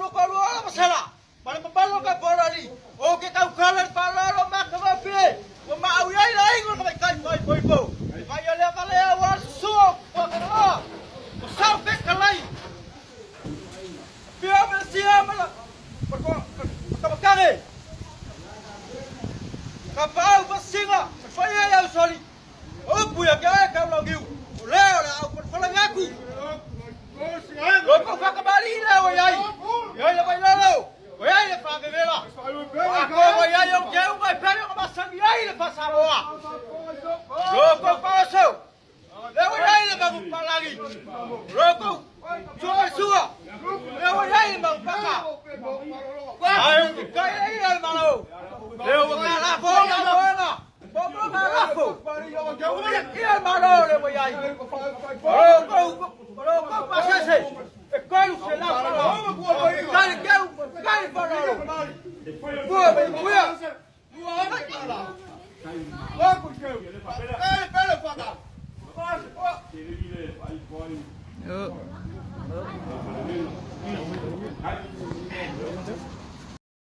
2 2 ola masela. Ma le mamalu o ka polali. O ke tautala i le faaaloalo ma matagofie. Ua maau i ai le aiga o le tamaitai faaipoipo. Mai a lea valea aua le susu o Puakeloa. O sao fetalai. Afio ma le sia ma le tamatane. Tapaau masina, ma faia i au soli. O upu ia te oe Taulauniu, o lea o le a ou folafolaina atu. Lo tou faatamalii lea ua i ai, e ai le Vailolo, e ai le Faavevela, o atoa ua i ai ou teuga e pei ona masani ai le Faa-Samoa. Lo tou faaoso, lea ua i ai le manu palagi, lo tou suamasua, lea ua i ai le manu paka. Ae o ke kai ia le Malo, lea ua galafo ona moega.